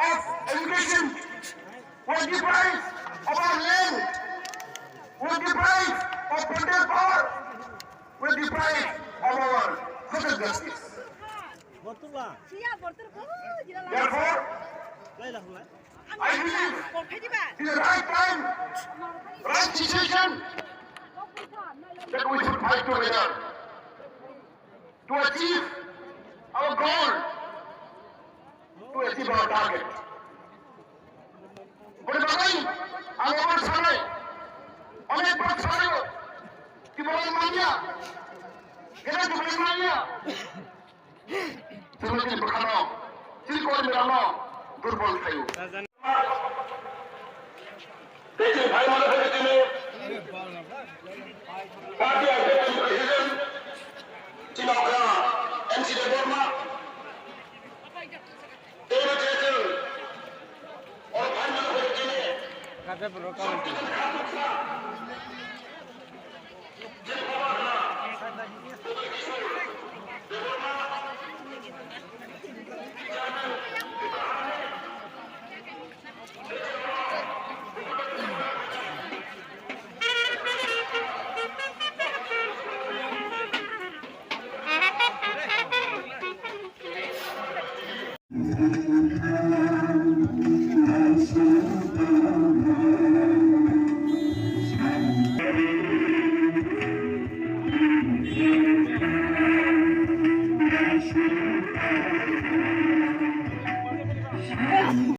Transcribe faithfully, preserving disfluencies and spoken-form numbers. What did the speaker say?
of education, we are deprived of our land, we are deprived of fertile power, we are deprived of our social justice. Therefore, I believe it is the right time, right situation that we should fight together to achieve our goal, to achieve our target. Boni bagwi ang obo sanai, onek bar sanai, kiborok manya, kene kiborok manya. Chwng chini bwkhano, chini kormirokno durbol khlaio. Tei chini phaimani phai chini party executive president, chini okra M C Debbarma, tei bo chini oro phaimani phai chini.